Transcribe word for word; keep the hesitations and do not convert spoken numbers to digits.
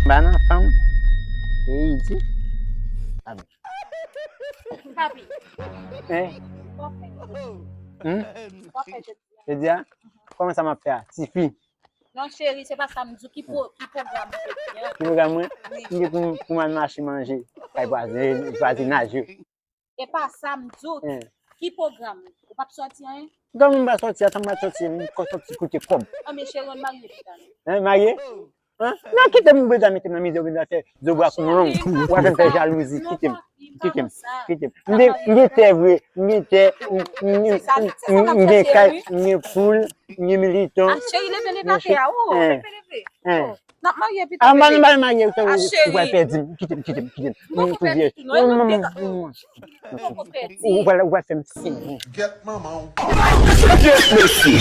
M pa nan fanm. E iti. Papi, Hein? w ap fè. Hmm? W ap fè jodi. Jodi a? Kòman sa m ap fè a? Tifi. Non, cheri, se pa sa m di w. Ki po- ki pwogram ou te di an? Ki pwogram mwen? Wi. M gen pou m- pou m al mache manje. Kay vwazen, vwazinaj yo. E pa sa m di w. Hein. Ki pwogram? Ou p ap sòti anyen? Kòman m pa sòti a? Sa m pa sòti, m kò sòti koute kòb. Anben, cheri, ann marye pita. Hein, marye? Hein? Non, kite m, ou bezwen mete m nan mizè, ou bezwen fè zo bwa kou m long. Ou ap fè m fè jalouzi. Kite m. Kite m. Kite m. M gen- m gen tè vre. M gen tè. M m- m- m- m gen kay. M gen poul. M gen militon. Ah, cheri, leve, leve atè a. Oh, Hein. leve, leve. Hein. Oh, n ap marye pita. Ah, m pa, m Bebe. pa marye, ou Ah, ou cheri. pral pèdi m. Kite m, kite m, kite m. M poko Pou vye. pèdi tou, non, e mwen m te ka- M poko pèdi. Ou pral ou pral fè m senyen. Get my mouth. Mesye.